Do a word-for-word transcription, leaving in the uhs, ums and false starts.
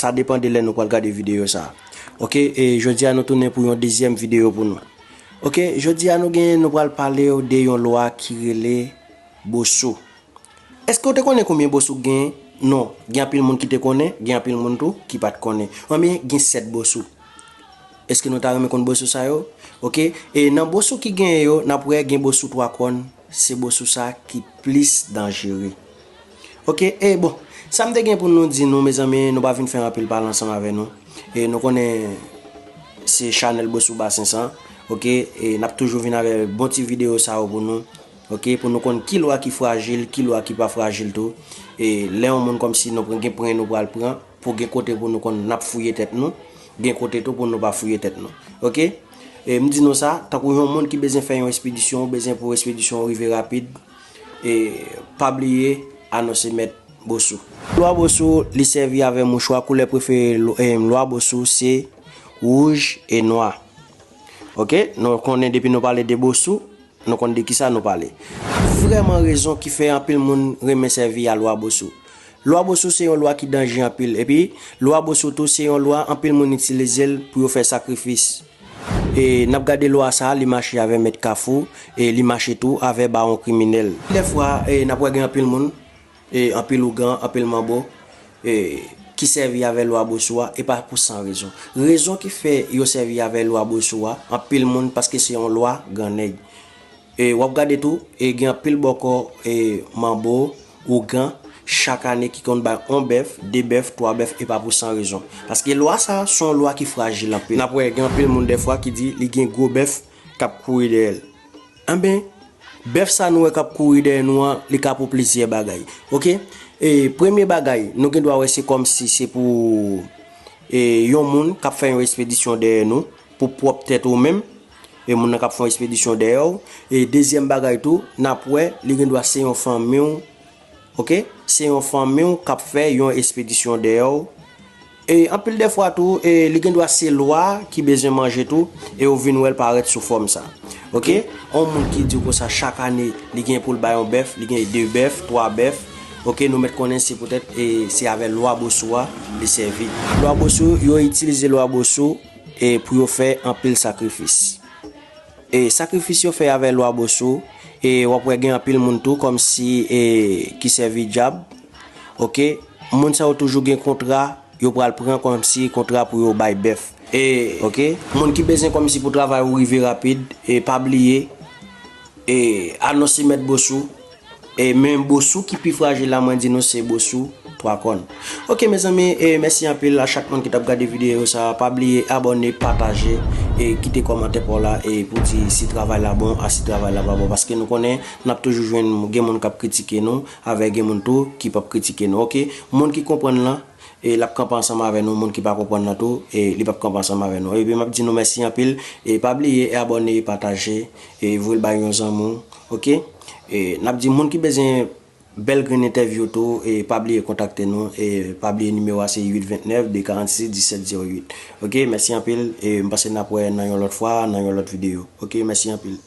Sa depann de lè nou pral gade videyo sa. Ok, e jodi a nou tounen pou yon dezyèm videyo pou nou. Ok, jodi a nou gen, nou pral pale w de yon lwa ki rele Bosou. Èske w te konnen konbyen Bosou k genyen? Non, gen anpil moun ki te konnen, gen anpil moun tou ki pa t konnen. Anben, gen sèt Bosou. Èske nou ta renmen konn Bosou sa yo? Ok, e nan Bosou ki genyen yo, n ap wè gen Bosou twa kòn, se Bosou sa ki plis danjere. Ok, e bon, sa m te gen pou nou di nou, mezanmi, nou pa vin fè anpil pale ansanm avè nou. E nou konnen se chanèl Bosou Basen sa. Ok, e n ap toujou vin avè bon ti videyo sa yo pou nou. Ok, pou nou konn ki lwa ki frajil, ki lwa ki pa frajil tou. E lè yon moun kòmsi nou pran, gen pwen nou pral pran, pou gen kote pou nou konn n ap fouye tèt nou, gen kote tou pou nou pa fouye tèt nou. Ok? E m di nou sa, tankou yon moun ki bezwen fè yon espedisyon, ou bezwen pou espedisyon rive rapid, e pa bliye anonse mèt Bosou. Lwa Bosou, li sèvi avè mouchwa, koulè prefere lo- e lwa Bosou se wouj e nwa. Ok? Nou konnen depi nou pale de Bosou, nou konn de kisa nou pale. Vrèman rezon ki fè anpil moun renmen sèvi a lwa Bosou. Lwa Bosou se yon lwa ki danje anpil. Epi, lwa Bosou tou se yon lwa anpil moun itilize l pou yo fè sakrifis. E n ap gade lwa sa a, li mache avè mèt kafou, e li mache tou avè bawon kriminèl. Dèfwa, e n ap wè gen anpil moun, e anpil ougan, anpil manbo, e ki sèvi avè lwa Bosou a, e pa pou san rezon. Rezon ki fè yo sèvi avè lwa Bosou a, anpil moun, paske se yon lwa grannèg. E w ap gade tou, e gen anpil bòkò, e manbo, ougan, chak ane ki konn bay on bèf, de bèf, twa bèf, e pa pou san rezon. Paske lwa sa a, se yon lwa ki frajil anpil. N ap wè, gen anpil moun dèfwa ki di li gen gwo bèf k ap kouri dèyè l. Anben, bèf sa nou wè k ap kouri dèyè nou an, li ka pou plizyè bagay. Ok? E premye bagay, nou gen dwa wè se kòmsi se pou, e, yon moun k ap fè yon espedisyon dèyè nou, pou pwòp tèt ou menm, e moun nan k ap fè yon espedisyon dèyè w. E dezyèm bagay tou, n ap wè, li gen dwa se yon fanmi w, ok? Se yon fanmi w k ap fè yon espedisyon dèyè w. E anpil dèfwa tou, e li gen dwa se lwa ki bezwen manje tou, e ou vin wè l parèt sou fòm sa. Ok? On moun ki di w konsa chak ane, li gen pou l bay yon bèf, li gen de bèf, twa bèf. Ok, nou mèt konnen se poutèt, e se avè lwa Bosou a li sèvi. Lwa Bosou, yo itilize lwa Bosou, e pou yo fè anpil sakrifis. E sakrifis yo fè avè lwa Bosou, e w ap wè gen anpil moun tou, kòmsi, e, ki sèvi dyab. Ok? Moun sa yo toujou gen kontra, yo pral pran kòmsi kontra pou yo bay bèf. E, ok? Moun ki bezwen kòmsi pou travay ou rive rapid, e pa bliye, e anonse mèt Bosou, e men Bosou ki pi frajil la, mwen di nou se Bosou twa kòn. Ok, mezanmi, e mèsi anpil a chak moun ki t ap gade videyo sa a. Pa bliye abòne, pataje, e kite kòmantè pa w la, e pou di si travay la bon, a si travay la pa bon. Paske nou konnen, n ap toujou jwenn gen moun k ap kritike nou, avè gen moun tou ki p ap kritike nou. Ok? Moun ki konprann lan, e l ap kanpe ansanm avè nou, moun ki pa konprann nan tou, e li p ap kanpe ansanm avè nou. Epi m ap di nou mèsi anpil, e pa bliye e abòne, e pataje, e voye l bay yon zanmi w, ok? E n ap di moun ki bezwen bèl grenn entèvyou tou, e pa bliye kontakte nou, e pa bliye nimewo a se uit vennèf de karannsis disèt zewo uit. Ok, mèsi anpil, e m panse n ap wè nan yon lòt fwa, nan yon lòt videyo. Ok, mèsi anpil.